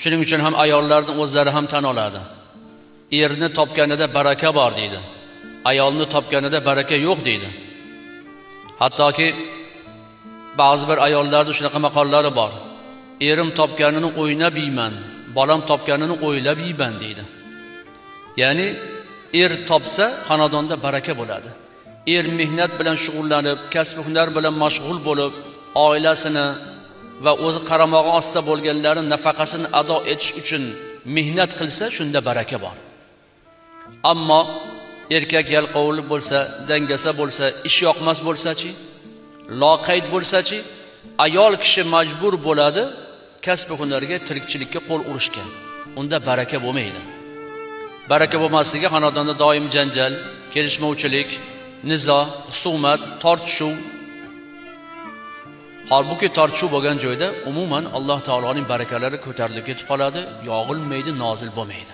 Shuning uchun ham ayollarning o'zlari ham tan oladi. Erni topganida baraka bor deydi. Ayolni topganida baraka yo'q deydi. Hattoki ba'zi bir ayollarda shunaqa maqollari bor. Erim topganini o'ynab yeyman, bolam topganini o'ylab yeyman deydi. Ya'ni er topsa xonadonda baraka bo'ladi. Er mehnat bilan shug'ullanib, kasb hunar bilan mashg'ul bo'lib, oilasini va o'zi qaramog'i ostida bo'lganlarning nafaqasini ado etish uchun mehnat qilsa, shunda baraka bor. Ammo erkak yalqovlik bo'lsa, dangasa bo'lsa, ish yoqmas bo'lsa-chi, loqayd bo'lsa-chi, ayol kishi majbur bo'ladi kasb hunarga, tirikchilikka qo'l urishga. Unda baraka bo'lmaydi. Baraka bo'lmasligi xonadonda doim janjal, kelishmovchilik, nizo, husumat, tortishuv. Holbuki tortishuv bo'lgan joyda umuman Alloh taoloning barakalari ko'tarilib ketib qoladi, yog'ilmaydi, nozil bo'lmaydi.